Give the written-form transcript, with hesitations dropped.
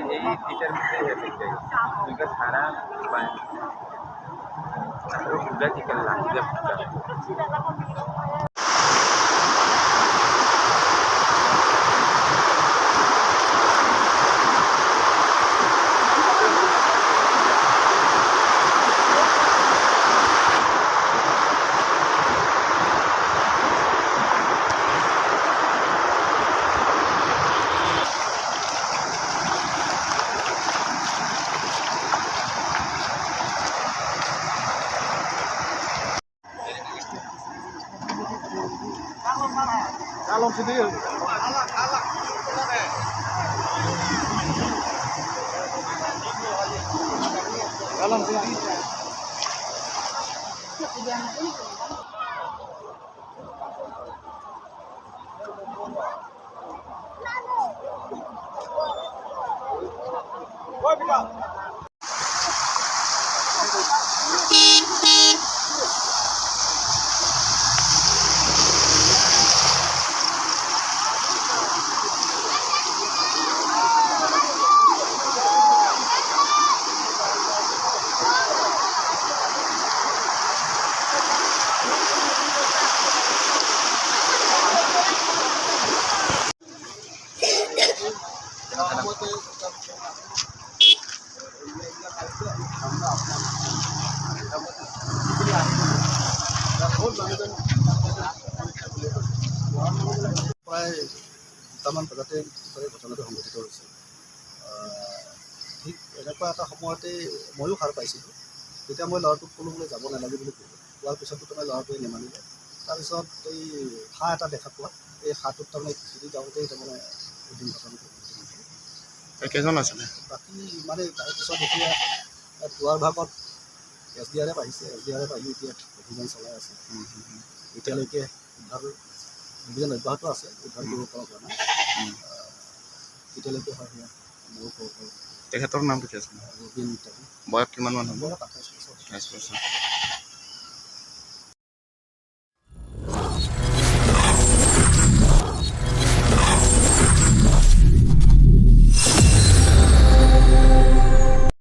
এই এটাৰ মধ্যে দুইটা সাৰা চিকেন লাগবে। প্ৰায় 2টামান বজাতে ঘটনাটো সংঘটিত হৈছে। ঠিক এনেকুৱা এটা সময়তেই ময়ো সাৰ পাইছিলোঁ। তেতিয়া মই ল'ৰাটোক ক'লোঁ বোলে যাব নালাগে বুলি ক'লোঁ। কোৱাৰ পিছতো তাৰমানে ল'ৰাটোৱে নেমানিলে। তাৰপিছত এই হাঁহ এটা দেখা পোৱাত এই হাঁহটোত তাৰমানে খেদি যাওঁতেই তাৰমানে এদিন ঘটনাটো সংঘটিত হ'ল। কেইজন আছিলে বাকী মানে তাৰপিছত এতিয়া পুৱাৰ ভাগত এছ ডি আৰ এফ আহিছে। এছ ডি আৰ এফ আহি এতিয়া অভিযান চলাই আছে। এতিয়ালৈকে উদ্ধাৰ অভিযান অব্যাহত আছে, উদ্ধাৰ কৰিব পৰা হোৱা নাই। এতিয়ালৈকে হয় সেয়া ময়ো ক'ব পাৰোঁ। তেখেতৰ নামটো কি আছিলে? ৰবীন টেগু। বয়স কিমানমান হ'ব? বয়স 28 বছৰ। 28 বছৰ।